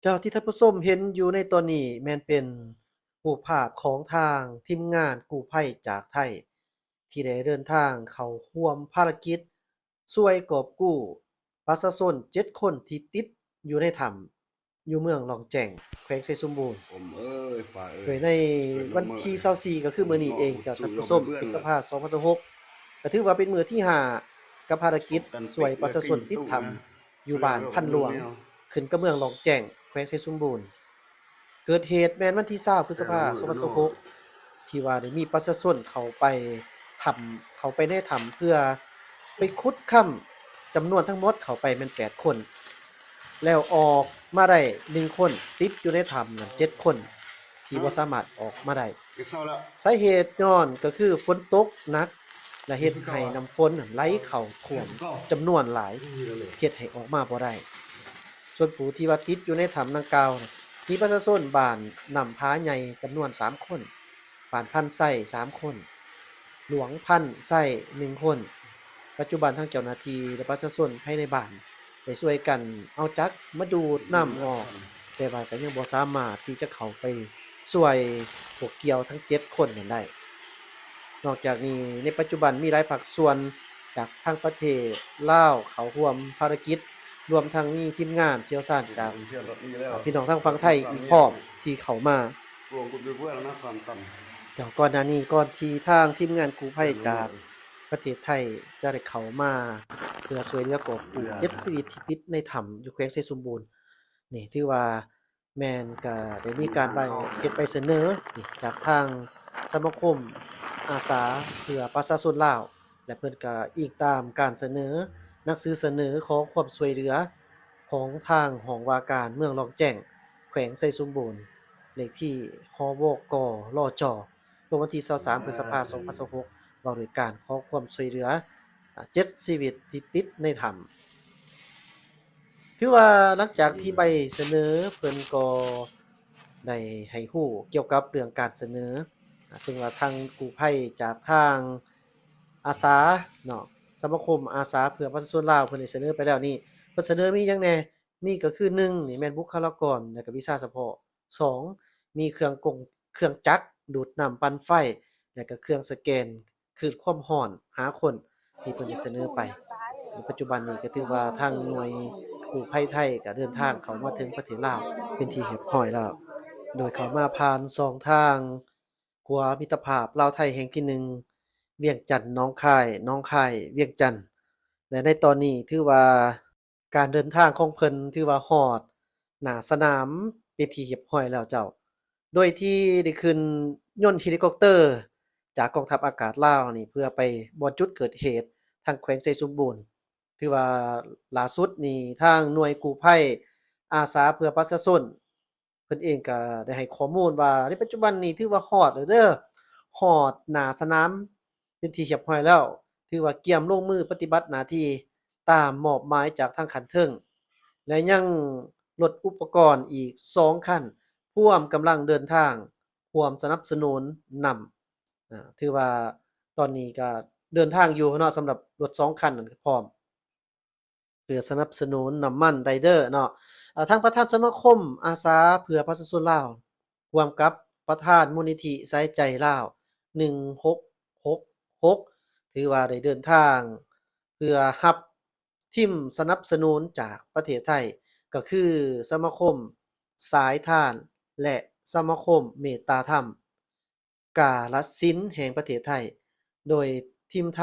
ເຈົ້າ ທີ່ທ່ານຜູ້ຊົມເຫັນຢູ່ໃນຕອນນີ້ ແມ່ນເປັນຮູບພາບຂອງທາງທີມງານກູ້ໄພຈາກໄທ ທີ່ໄດ້ເດີນທາງເຂົ້າຮ່ວມພາລະກິດຊ່ວຍກອບກູ້ປະຊາຊົນເຈັດຄົນທີ່ຕິດຢູ່ໃນຖ້ຳ ຢູ່ເມືອງລ່ອງແຈ້ງ ແຂວງໄຊສົມບູນ. ໂດຍໃນວັນທີຊາວສີ່ ກໍຄືມື້ນີ້ເອງ ເຈົ້າ ທ່ານຜູ້ຊົມ, ພຶດສະພາ ສອງພັນຊາວຫົກ ກໍຖືວ່າເປັນມື້ທີຫ້າ ກັບພາລະກິດຊ່ວຍປະຊາຊົນຕິດຖ້ຳ ຢູ່ບ້ານພັນຫຼວງ ຂຶ້ນກັບເມືອງລ່ອງແຈ້ງ ແຂວງໄຊສົມບູນ. ເກີດເຫດແມ່ນວັນທີຊາວ ພຶດສະພາ ສອງພັນຊາວຫົກ ທີ່ວ່າໄດ້ມີປະຊາຊົນເຂົ້າໄປຖ້ຳ ເຂົ້າໄປໃນຖ້ຳເພື່ອໄປຂຸດຄຳ ຈຳນວນທັງໝົດເຂົ້າໄປແມ່ນແປດຄົນ ແລ້ວອອກມາໄດ້ໜຶ່ງຄົນ, ຕິດຢູ່ໃນຖ້ຳນັ້ນເຈັດຄົນ ທີ່ບໍ່ສາມາດອອກມາໄດ້. ສາເຫດຍ້ອນກໍຄືຝົນຕົກໜັກ ແລະ ເຮັດໃຫ້ນ້ຳຝົນໄຫຼເຂົ້າຖ້ວມຈຳນວນຫຼາຍ ເຮັດໃຫ້ອອກມາບໍ່ໄດ້. ສ່ວນຜູ້ທີ່ວ່າຕິດຢູ່ໃນຖ້ຳດັ່ງກ່າວ ມີປະຊາຊົນບ້ານນ້ຳຜາໃຫຍ່ຈຳນວນສາມຄົນ, ບ້ານພັນໄຊສາມຄົນ, ຫຼວງພັນໄຊໜຶ່ງຄົນ. ປັດຈຸບັນທາງເຈົ້າໜ້າທີ່ ແລະ ປະຊາຊົນພາຍໃນບ້ານ ໄດ້ຊ່ວຍກັນເອົາຈັກມາດູດນ້ຳອອກ, ແຕ່ວ່າກໍຍັງບໍ່ສາມາດທີ່ຈະເຂົ້າໄປຊ່ວຍພວກກ່ຽວທັງເຈັດຄົນນັ້ນໄດ້. ນອກຈາກນີ້ ໃນປັດຈຸບັນມີຫຼາຍພາກສ່ວນຈາກທາງປະເທດລາວເຂົ້າຮ່ວມພາລະກິດ, ລວມທັງມີທີມງານຊ່ຽວຊານຈາກ ພີ່ນ້ອງທາງຝັ່ງໄທອີກພ້ອມທີ່ເຂົ້າມາ. ເຈົ້າ ກ່ອນໜ້ານີ້ ກ່ອນທີ່ທາງທີມງານກູ້ໄພຈາກປະເທດໄທຈະໄດ້ເຂົ້າມາເພື່ອຊ່ວຍເຫຼືອກອບກູ້ເຈັດຊີວິດທີ່ຕິດໃນຖ້ຳຢູ່ແຂວງໄຊສົມບູນນີ້ ຖືວ່າ ແມ່ນກະໄດ້ມີການໃບ ເຮັດໃບສະເໜີນີ້ຈາກທາງສະມາຄົມອາສາເພື່ອປະຊາຊົນລາວ ແລະ ເພິ່ນກະອີງຕາມການສະເໜີ ໜັງສືສະເໜີຂໍຄວາມຊ່ວຍເຫຼືອຂອງທາງຫ້ອງວ່າການເມືອງລ່ອງແຈ້ງ ແຂວງໄຊສົມບູນ ເລກທີ ຫວກ ລຈ ເມື່ອວັນທີຊາວສາມ ພຶດສະພາ ສອງພັນຊາວຫົກ ວ່າດ້ວຍການຂໍຄວາມຊ່ວຍເຫຼືອ ອາ ເຈັດຊີວິດທີ່ຕິດໃນຖ້ຳ. ຖືວ່າຫຼັງຈາກທີ່ໃບສະເໜີ ເພິ່ນກໍໄດ້ໃຫ້ຮູ້ກ່ຽວກັບເລື່ອງການສະເໜີ ອາ ເຊິ່ງວ່າທາງກູ້ໄພຈາກທາງອາສາເນາະ ສະມາຄົມອາສາເພື່ອປະຊາຊົນລາວ ເພິ່ນໄດ້ສະເໜີໄປແລ້ວນີ້ ເພິ່ນສະເໜີມີຫຍັງແດ່? ມີກໍຄື ໜຶ່ງ ນີ້ແມ່ນບຸກຄະລາກອນ ແລະ ກະວິຊາສະເພາະ, ສອງ ມີເຄື່ອງກົງ ເຄື່ອງຈັກດູດນ້ຳປັ່ນໄຟ ແລະ ກະເຄື່ອງສະແກນ ຄື້ນຄວາມຮ້ອນ ຫ້າຄົນ ທີ່ເພິ່ນໄດ້ສະເໜີໄປ. ໃນປັດຈຸບັນນີ້ກໍຖືວ່າທາງໜ່ວຍກູ້ໄພໄທກໍເດີນທາງເຂົ້າມາເຖິງປະເທດລາວເປັນທີ່ຮຽບຮ້ອຍແລ້ວ ໂດຍເຂົ້າມາຜ່ານຊ່ອງທາງຂົວມິດຕະພາບລາວໄທແຫ່ງທີໜຶ່ງ ວຽງຈັນ ໜອງຄາຍ, ໜອງຄາຍ ວຽງຈັນ ແລະ ໃນຕອນນີ້ຖືວ່າ ການເດີນທາງຂອງເພິ່ນຖືວ່າຮອດໜ້າສະໜາມເປັນທີ່ຮຽບຮ້ອຍແລ້ວເຈົ້າ, ໂດຍທີ່ໄດ້ຂຶ້ນຍົນເຮລິຄອບເຕີຈາກກອງທັບອາກາດລາວນີ້ ເພື່ອໄປບ່ອນຈຸດເກີດເຫດທາງແຂວງໄຊສົມບູນ. ຖືວ່າຫຼ້າສຸດນີ້ທາງໜ່ວຍກູ້ໄພອາສາເພື່ອປະຊາຊົນ ເພິ່ນເອງກໍໄດ້ໃຫ້ຂໍ້ມູນວ່າ ໃນປັດຈຸບັນນີ້ຖືວ່າຮອດແລ້ວເດີ້, ຮອດໜ້າສະໜາມເປັນທີ່ຮຽບຮ້ອຍແລ້ວ, ຖືວ່າກຽມລົງມືປະຕິບັດໜ້າທີ່ຕາມມອບໝາຍຈາກທາງຂັ້ນເທິງ ແລະ ຍັງລົດອຸປະກອນອີກສອງຄັນ ພວມກຳລັງເດີນທາງຮ່ວມສະໜັບສະໜູນນຳ. ອາ ຖືວ່າຕອນນີ້ກໍເດີນທາງຢູ່ເນາະ, ສຳລັບລົດສອງຄັນນັ້ນກໍພ້ອມ ເພື່ອສະໜັບສະໜູນນ້ຳມັນໄດເດີເນາະ. ອາ ທາງປະທານສະມາຄົມອາສາເພື່ອປະຊາຊົນລາວ ຮ່ວມກັບປະທານມູນນິທິສາຍໃຈລາວ ໜຶ່ງຫົກຫົກຫົກ ຖືວ່າໄດ້ເດີນທາງເພື່ອຮັບທີມສະໜັບສະໜູນຈາກປະເທດໄທ ກໍຄືສະມາຄົມສາຍທານ ແລະ ສະມາຄົມເມດຕາທຳ ກາລະສິນແຫ່ງປະເທດໄທ, ໂດຍທີມໄທ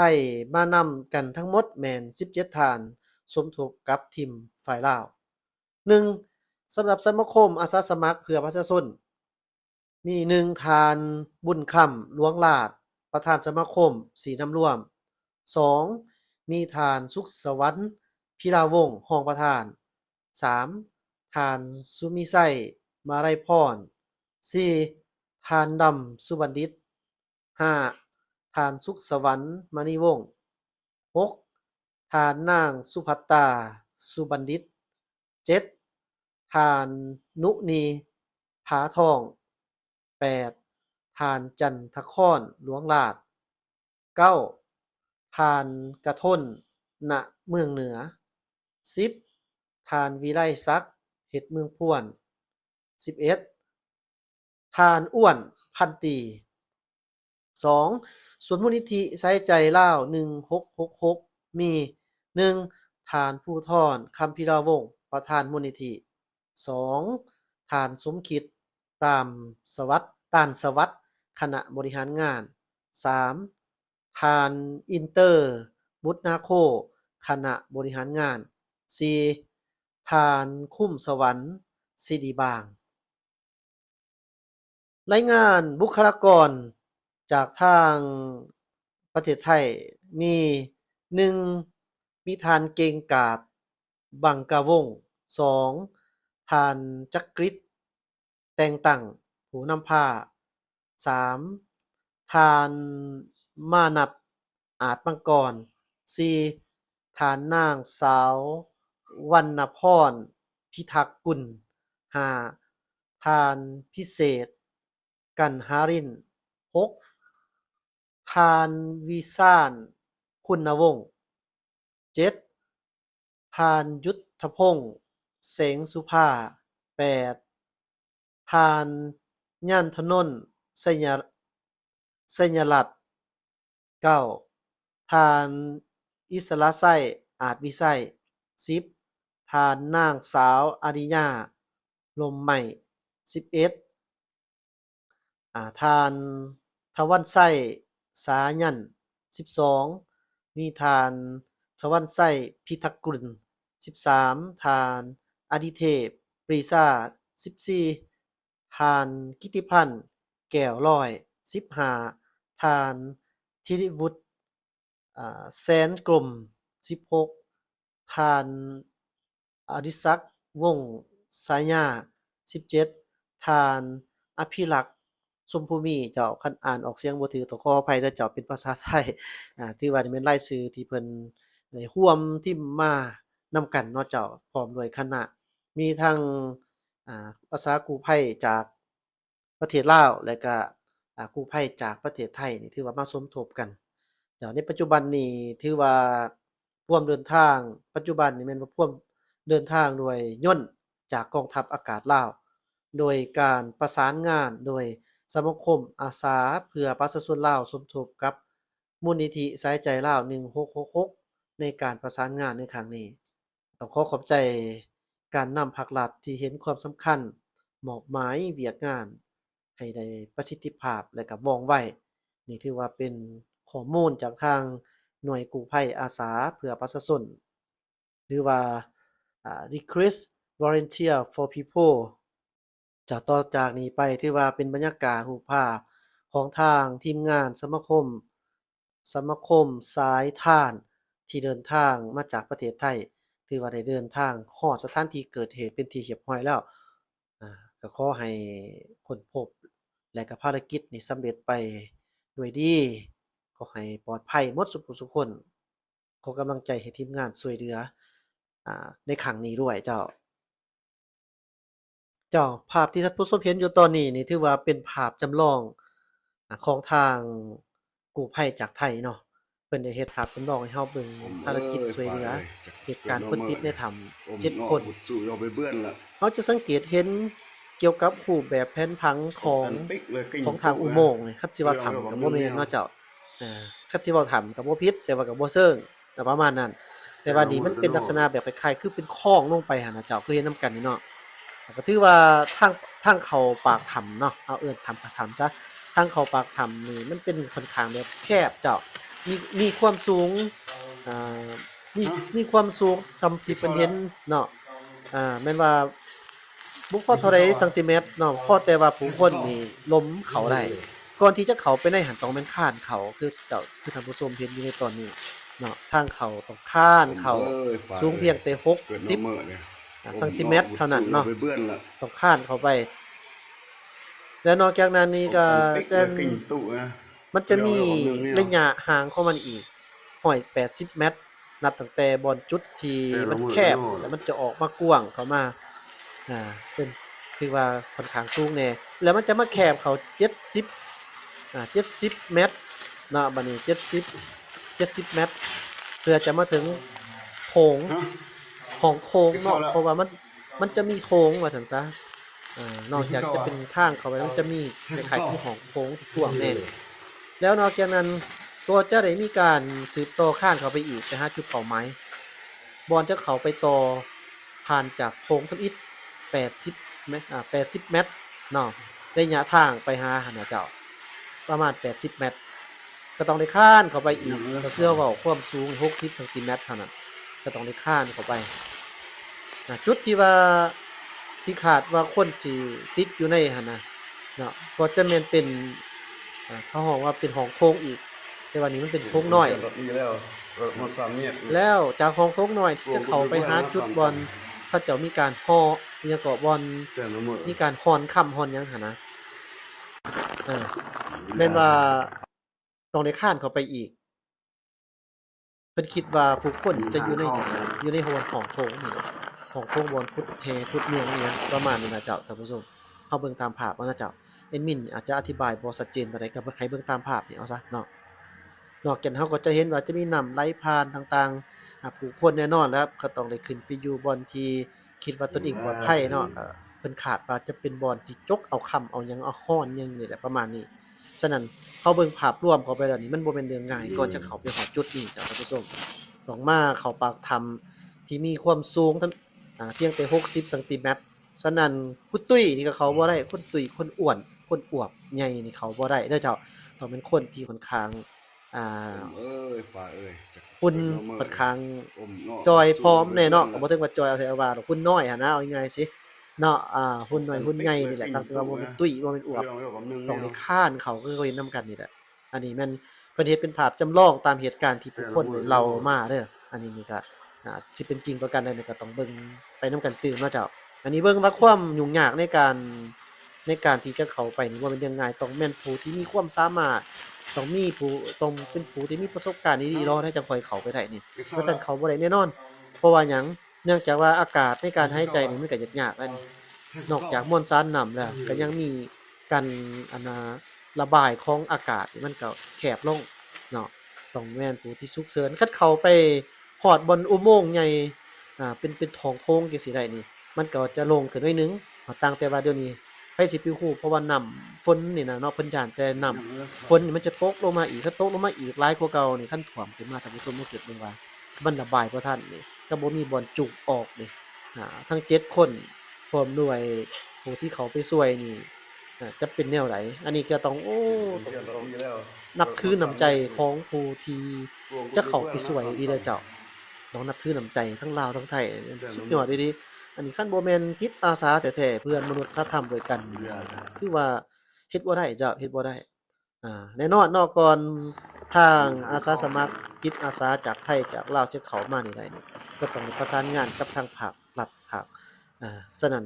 ມານຳກັນທັງໝົດແມ່ນສິບເຈັດທ່ານ ສົມທົບກັບທີມຝ່າຍລາວ. ໜຶ່ງ ສຳລັບສະມາຄົມອາສາສະໝັກເພື່ອປະຊາຊົນ ມີ ໜຶ່ງ ທ່ານ ບຸນຄຳ ຫຼວງລາດ ປະທານສະມາຄົມຊີ້ນຳລວມ, ສອງ ມີທ່ານ ສຸກສະຫວັນ ພິລາວົງ ຮອງປະທານ, ສາມ ທ່ານ ສຸມີໄຊ ມາໄລພອນ, ສີ່ ທ່ານ ດຳ ສຸບັນດິດ, ຫ້າ ທ່ານ ສຸກສະຫວັນ ມະນີວົງ, ຫົກ ທ່ານ ນາງ ສຸພັດຕາ ສຸບັນດິດ, ເຈັດ ທ່ານ ນຸນີ ຜາທອງ, ແປດ ທ່ານ ຈັນທະຄອນ ຫຼວງລາດ, ເກົ້າ ທ່ານ ກະທົນ ນະເມືອງເໜືອ, ສິບ ທ່ານ ວິໄລສັກ ເຫດເມືອງພວນ, ສິບເອັດ ທ່ານ ອ້ວນ ພັນຕີ. ສອງ ສູນມູນນິທິສາຍໃຈລາວ ໜຶ່ງຫົກຫົກຫົກ ມີ ໜຶ່ງ ທ່ານ ພູທອນ ຄຳພິລາວົງ ປະທານມູນນິທິ. ສອງ ທ່ານ ສົມຄິດ ຕາມສະຫວັດ ຕານສະຫວັດ ຄະນະບໍລິຫານງານ. ສາມ ທ່ານ ອິນເຕີ ບຸດນາໂຄ ຄະນະບໍລິຫານງານ. ສີ່ ທ່ານ ຄຸມສະຫວັນ ສິລິບາງ. ລາຍງານບຸກຄະລາກອນຈາກທາງປະເທດໄທມີ ໜຶ່ງ ມີທ່ານ ເກັ່ງກາດ ບັງກະວົງ. ສອງ ທ່ານ ຈັກກຣິດ ແຕ່ງຕັ້ງ ຜູ້ນຳພາ. ສາມ ທ່ານ ມານັດ ອາດມັງກອນ. ສີ່ ທ່ານນາງສາວ ວັນນະພອນ ພິທັກກຸນ. ຫ້າ ທ່ານ ພິເສດ ກັນຫາລິນ. ຫົກ ທ່ານ ວິຊານ ຄຸນນະວົງ. ເຈັດ ທ່ານ ຍຸດທະພົງ ແສງສຸພາ. ແປດ ທ່ານ ຍານທະນົນ ໄຊຍະ ໄຊຍະລັດ. ເກົ້າ ທ່ານ ອິດສະລະໄຊ ອາດວິໄຊ. ສິບ ທ່ານນາງສາວ ອາລິຍາ ລົມໄມ້. ສິບເອັດ ອາ ທ່ານ ທະວັນໄຊ ສາຍັນ. ສິບສອງ ມີທ່ານ ທະວັນໄຊ ພິທັກກຸນ. ສິບສາມ ທ່ານ ອະດິເທບ ປຣີຊາ. ສິບສີ່ ທ່ານ ກິດຕິພັນ ແກ້ວລອຍ. ສິບຫ້າ ທ່ານ ທິລິວຸດ ອາ ແສນກົມ. ສິບຫົກ ທ່ານ ອະດິສັກ ວົງສາຍາ. ສິບເຈັດ ທ່ານ ອະພິລັກ ຊົມພູມີ. ເຈົ້າ ຄັນອ່ານອອກສຽງບໍ່ຖືກ ຕ້ອງຂໍອະໄພເດີເຈົ້າ, ເປັນພາສາໄທ. ອາ ຖືວ່ານີ້ແມ່ນລາຍຊື່ທີ່ເພິ່ນໄດ້ຮ່ວມທີມມານຳກັນເນາະເຈົ້າ, ພ້ອມດ້ວຍຄະນະ ມີທັງ ອາ ອາສາກູ້ໄພຈາກ ປະເທດລາວ ແລະກະ ອາ ກູ້ໄພຈາກປະເທດໄທນີ້ ຖືວ່າມາສົມທົບກັນ. ເຈົ້າ ໃນປັດຈຸບັນນີ້ຖືວ່າພວມເດີນທາງ, ປັດຈຸບັນນີ້ແມ່ນວ່າພວມເດີນທາງດ້ວຍຍົນຈາກກອງທັບອາກາດລາວ, ໂດຍການປະສານງານໂດຍສະມາຄົມອາສາເພື່ອປະຊາຊົນລາວ ສົມທົບກັບມູນນິທິສາຍໃຈລາວ ໜຶ່ງຫົກຫົກຫົກ ໃນການປະສານງານໃນຄັ້ງນີ້. ຕ້ອງຂໍຂອບໃຈການນຳພາກລັດທີ່ເຫັນຄວາມສຳຄັນ, ມອບໝາຍວຽກງານໃຫ້ໄດ້ປະສິດທິພາບ ແລະກະວ່ອງໄວ. ນີ້ຖືວ່າເປັນຂໍ້ມູນຈາກທາງໜ່ວຍກູ້ໄພອາສາເພື່ອປະຊາຊົນ ຫຼືວ່າ ອາ Request Volunteer for People. ຈາກ ຕໍ່ຈາກນີ້ໄປ ຖືວ່າເປັນບັນຍາກາດຮູບພາບຂອງທາງທີມງານສະມາຄົມ, ສະມາຄົມສາຍທານທີ່ເດີນທາງມາຈາກປະເທດໄທ, ຖືວ່າໄດ້ເດີນທາງຮອດສະຖານທີ່ເກີດເຫດເປັນທີ່ຮຽບຮ້ອຍແລ້ວ. ອາ ກໍຂໍໃຫ້ຄົ້ນພົບ ແລະ ກໍພາລະກິດນີ້ສຳເລັດໄປດ້ວຍດີ, ຂໍໃຫ້ປອດໄພໝົດສູ່ຜູ້ສູ່ຄົນ. ຂໍກຳລັງໃຈໃຫ້ທີມງານຊ່ວຍເຫຼືອ ອາ ໃນຄັ້ງນີ້ດ້ວຍເຈົ້າ. ເຈົ້າ, ພາບທີ່ທ່ານຜູ້ຊົມເຫັນຢູ່ຕອນນີ້ນີ້ ຖືວ່າເປັນພາບຈຳລອງ ອາ ຂອງທາງກູ້ໄພຈາກໄທເນາະ. ເພິ່ນໄດ້ເຮັດພາບຈຳລອງໃຫ້ເຮົາເບິ່ງພາລະກິດຊ່ວຍເຫຼືອເຫດການຄົນຕິດໃນຖ້ຳເຈັດຄົນ. ເຮົາຈະສັງເກດເຫັນກ່ຽວກັບຮູບແບບແຜນຜັງຂອງ ຂອງທາງອຸໂມງນີ້, ຄັນຊິວ່າຖ້ຳກໍບໍ່ແມ່ນເນາະເຈົ້າ. ເອີ ຄັນຊິເວົ້າຖ້ຳກໍບໍ່ຜິດ, ແຕ່ວ່າກໍບໍ່ເຊີງ, ກໍປະມານນັ້ນ. ແຕ່ວ່ານີ້ມັນເປັນລັກສະນະແບບຄ້າຍໆຄືເປັນຄອງລົງໄປຫັ້ນນະເຈົ້າ, ຄືເຫັນນຳກັນນີ້ເນາະ. ກໍຖືວ່າທາງ ທາງເຂົ້າປາກຖ້ຳເນາະ, ເຮົາເອີ້ນຖ້ຳ ຖ້ຳຊະ, ທາງເຂົ້າປາກຖ້ຳນີ້ມັນເປັນຂ້ອນຂ້າງແບບແຄບເຈົ້າ, ມີ ມີຄວາມສູງ ອ່າ ມີ ມີຄວາມສູງສ່ຳທີ່ເພິ່ນເຫັນເນາະ, ອ່າ ແມ່ນວ່າບໍ່ພໍເທົ່າໃດຊັງຕີແມັດເນາະ, ພໍແຕ່ວ່າຜູ້ຄົນນີ້ລົ້ມເຂົ້າໄດ້. ກ່ອນທີ່ຈະເຂົ້າໄປໃນຫັ້ນ ຕ້ອງແມ່ນຄານເຂົ້າ ຄືເຈົ້າ ຄືທ່ານຜູ້ຊົມເຫັນຢູ່ໃນຕອນນີ້ເນາະ, ທາງເຂົ້າຕ້ອງຄານເຂົ້າ ສູງພຽງແຕ່ຫົກສິບ ອ່າ ຊັງຕີແມັດເທົ່ານັ້ນເນາະ, ຕ້ອງຄານເຂົ້າໄປ. ແລະນອກຈາກນັ້ນນີ້ກໍ ມັນຈະມີໄລຍະຫ່າງຂອງມັນອີກ ຮ້ອຍແປດສິບແມັດ ນັບຕັ້ງແຕ່ບ່ອນຈຸດທີ່ມັນແຄບ ແລ້ວມັນຈະອອກມາກວ້າງເຂົ້າມາ ອ່າ ເປັນ ຖືວ່າຂ້ອນຂ້າງສູງແດ່, ແລ້ວມັນຈະມາແຄບເຂົ້າເຈັດສິບ ອ່າ ເຈັດສິບແມັດເນາະ, ບັດນີ້ເຈັດສິບ ເຈັດສິບແມັດ ເພື່ອຈະມາເຖິງໂຖງ ຫ້ອງໂຖງເນາະ, ເພາະວ່າມັນ ມັນຈະມີໂຖງວ່າຊັ້ນຊະ, ເອີ ນອກຈາກຈະເປັນທາງເຂົ້າໄປ ມັນຈະມີຄ້າຍໆຄືຫ້ອງໂຖງທີ່ກວ້າງແດ່ ແລ້ວນອກຈາກນັ້ນກໍຈະໄດ້ມີການສືບຕໍ່ຄານເຂົ້າໄປອີກ ໄປຫາຈຸດເປົ້າໝາຍ ບ່ອນຈະເຂົ້າໄປຕໍ່ ຜ່ານຈາກໂຖງທຳອິດແປດສິບແມັດ ອາ ແປດສິບແມັດເນາະ ໄລຍະທາງໄປຫາຫັ້ນນະເຈົ້າ ປະມານແປດສິບແມັດ ກໍຕ້ອງໄດ້ຄານເຂົ້າໄປອີກ ກໍຄືເວົ້າຄວາມສູງຫົກສິບຊັງຕີແມັດເທົ່ານັ້ນ ກໍຕ້ອງໄດ້ຄານເຂົ້າໄປ ອາ ຈຸດທີ່ວ່າ ທີ່ຄາດວ່າຄົນຊິຕິດຢູ່ໃນຫັ້ນນະເນາະ ກໍຈະແມ່ນເປັນ ອາ ເຂົາຮ້ອງວ່າເປັນຫ້ອງໂຖງອີກ ແຕ່ວ່ານີ້ມັນເປັນໂຖງນ້ອຍ ແລ້ວຈາກຫ້ອງໂຖງນ້ອຍທີ່ຈະເຂົ້າໄປຫາຈຸດບ່ອນເຂົາເຈົ້າມີການຫໍ່ ອີ່ຫຍັງເກາະ ບ່ອນມີການຮ່ອນຄຳຮ່ອນຫຍັງຫັ້ນນະ ເອີ ແມ່ນວ່າຕ້ອງໄດ້ຄານເຂົ້າໄປອີກ ເພິ່ນຄິດວ່າຜູ້ຄົນຈະຢູ່ໃນ ຢູ່ໃນຫ້ອງ ຫ້ອງໂຖງນີ້ແຫຼະ ຫ້ອງໂຖງບ່ອນຂຸດແຮ່ຂຸດເມືອງອີ່ຫຍັງປະມານນີ້ນະເຈົ້າ ທ່ານຜູ້ຊົມ ເຮົາເບິ່ງຕາມພາບເອົານະເຈົ້າ ແອດມິນອາດຈະອະທິບາຍບໍ່ຊັດເຈນປານໃດ ກໍໃຫ້ເບິ່ງຕາມພາບນີ້ເອົາຊະເນາະ ນອກຈາກນັ້ນເຮົາກໍຈະເຫັນວ່າຈະມີນ້ຳໄຫຼຜ່ານຕ່າງໆ ອາ ຜູ້ຄົນແນ່ນອນແລ້ວກໍຕ້ອງໄດ້ຂຶ້ນໄປຢູ່ບ່ອນທີ່ ຄິດວ່າຕົນເອງປອດໄພເນາະ ເອີ ເພິ່ນຄາດວ່າຈະເປັນບ່ອນທີ່ຈົກເອົາຄຳເອົາຫຍັງ ເອົາຮ່ອນຫຍັງນີ້ແຫຼະ ປະມານນີ້ ສະນັ້ນເຮົາເບິ່ງພາບລວມເຂົ້າໄປແລ້ວນີ້ ມັນບໍ່ແມ່ນເລື່ອງງ່າຍ ກ່ອນຈະເຂົ້າໄປຮອດຈຸດນີ້ເຈົ້າທ່ານຜູ້ຊົມ ຕ້ອງມາເຂົ້າປາກຖ້ຳທີ່ມີຄວາມສູງ ອາ ພຽງແຕ່ຫົກສິບຊັງຕີແມັດ ສະນັ້ນຜູ້ຕຸ້ຍນີ້ກໍເຂົ້າບໍ່ໄດ້ ຄົນຕຸ້ຍ ຄົນອ້ວນ ຄົນອວບໃຫຍ່ນີ້ເຂົ້າບໍ່ໄດ້ເດີເຈົ້າ ຕ້ອງເປັນຄົນທີ່ຂ້ອນຂ້າງ ອ່າ ເອີຍ ຟ້າເອີຍ ຫຸ່ນຂ້ອນຂ້າງຈ່ອຍຜອມແດ່ເນາະ ກໍບໍ່ເຖິງວ່າຈ່ອຍເອົາແທ້ເອົາວ່າດອກ ຫຸ່ນນ້ອຍຫັ້ນນະ ເອົາງ່າຍໆຊິເນາະ ອ່າ ຫຸ່ນນ້ອຍຫຸ່ນໃຫຍ່ນີ້ແຫຼະ ຕັ້ງແຕ່ວ່າບໍ່ແມ່ນຕຸ້ຍບໍ່ແມ່ນອວບ ຕ້ອງໄດ້ຄານເຂົ້າ ຄືເຮົາເຫັນນຳກັນນີ້ແຫຼະ ອັນນີ້ແມ່ນເພິ່ນເຮັດເປັນພາບຈຳລອງຕາມເຫດການທີ່ຜູ້ຄົນໄດ້ເລົ່າມາເດີ ອັນນີ້ນີ້ກໍ ອ່າ ຊິເປັນຈິງປະການໃດນີ້ກໍຕ້ອງເບິ່ງໄປນຳກັນຕື່ມເນາະເຈົ້າ ອັນນີ້ເບິ່ງວ່າຄວາມຫຍຸ້ງຍາກໃນການ ໃນການທີ່ຈະເຂົ້າໄປນີ້ບໍ່ແມ່ນເລື່ອງງ່າຍ ຕ້ອງແມ່ນຜູ້ທີ່ມີຄວາມສາມາດ ຕ້ອງມີຜູ້ ຕ້ອງເປັນຜູ້ທີ່ມີປະສົບການດີໆເນາະ ແລ້ວຈັ່ງຄ່ອຍເຂົ້າໄປໄດ້ນີ້ ບໍ່ຊັ້ນເຂົ້າບໍ່ໄດ້ແນ່ນອນ ເພາະວ່າຫຍັງ ເນື່ອງຈາກວ່າອາກາດໃນການຫາຍໃຈນີ້ມັນກໍຍາກໆແລ້ວນີ້ ນອກຈາກມວນສານນ້ຳແລ້ວ ກໍຍັງມີການ ອັນນ່າ ລະບາຍຂອງອາກາດນີ້ມັນກໍແຄບລົງເນາະ ຕ້ອງແມ່ນຜູ້ທີ່ສຸກເສີນ ຄັນເຂົ້າໄປຮອດບ່ອນອຸໂມງໃຫຍ່ ອ່າ ເປັນ ເປັນຫ້ອງໂຖງຈັ່ງຊີ້ໄດ້ນີ້ ມັນກໍຈະໂລ່ງຂຶ້ນໜ້ອຍໜຶ່ງ ຕ່າງແຕ່ວ່າດຽວນີ້ໃຜຊິໄປຮູ້ ເພາະວ່ານ້ຳຝົນນີ້ນະເນາະ ເພິ່ນຢ້ານແຕ່ນ້ຳຝົນນີ້ມັນຈະຕົກລົງມາອີກ ຄັນຕົກລົງມາອີກຫຼາຍກວ່າເກົ່ານີ້ ຄັນຖ້ວມຂຶ້ນມາ ທ່ານຜູ້ຊົມລອງຄິດເບິ່ງວ່າ ມັນລະບາຍບໍ່ທັນນີ້ ກໍບໍ່ມີບ່ອນຈຸອອກນີ້ ອ່າ ທັງເຈັດຄົນ ພ້ອມດ້ວຍຜູ້ທີ່ເຂົ້າໄປຊ່ວຍນີ້ ອ່າ ຈະເປັນແນວໃດ ອັນນີ້ກໍຕ້ອງ ໂອ້ ຕ້ອງນັບຖືນ້ຳໃຈຂອງຜູ້ທີ່ຈະເຂົ້າໄປຊ່ວຍດີເດີເຈົ້າ ຕ້ອງນັບຖືນ້ຳໃຈທັງລາວທັງໄທ ສຸດຍອດອີ່ຫຼີ ອັນນີ້ຄັນບໍ່ແມ່ນຈິດອາສາແທ້ໆ ເພື່ອມະນຸດສາທຳດ້ວຍກັນ ຖືວ່າເຮັດບໍ່ໄດ້ເຈົ້າ ເຮັດບໍ່ໄດ້ ອ່າ ແນ່ນອນເນາະ ກ່ອນທາງອາສາສະໝັກຈິດອາສາຈາກໄທຈາກລາວຈະເຂົ້າມານີ້ໄດ້ນີ້ ກໍຕ້ອງໄດ້ປະສານງານກັບທາງພາກລັດ ພາກ ອ່າ ສະນັ້ນ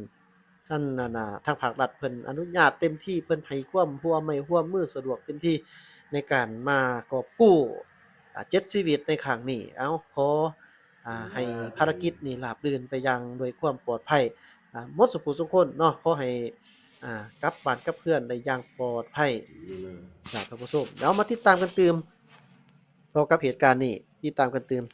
ຄັນ ອັນນ່າ ທາງພາກລັດເພິ່ນອະນຸຍາດເຕັມທີ່ ເພິ່ນໃຫ້ຄວາມຮ່ວມໄມ້ຮ່ວມມືສະດວກເຕັມທີ່ ໃນການມາກອບກູ້ ອ່າ ເຈັດຊີວິດໃນຄັ້ງນີ້ ເອົາ ຂໍ ອ່າ ໃຫ້ພາລະກິດນີ້ລາບລື່ນໄປຢ່າງດ້ວຍຄວາມປອດໄພ ອ່າ ໝົດສູ່ຜູ້ສູ່ຄົນເນາະ ຂໍໃຫ້ ອ່າ ກັບບ້ານກັບເຮືອນໄດ້ຢ່າງປອດໄພ ເອີ ທ່ານຜູ້ຊົມ ດຽວເຮົາມາຕິດຕາມກັນຕື່ມ ຕໍ່ກັບເຫດການນີ້ ຕິດຕາມກັນຕື່ມ.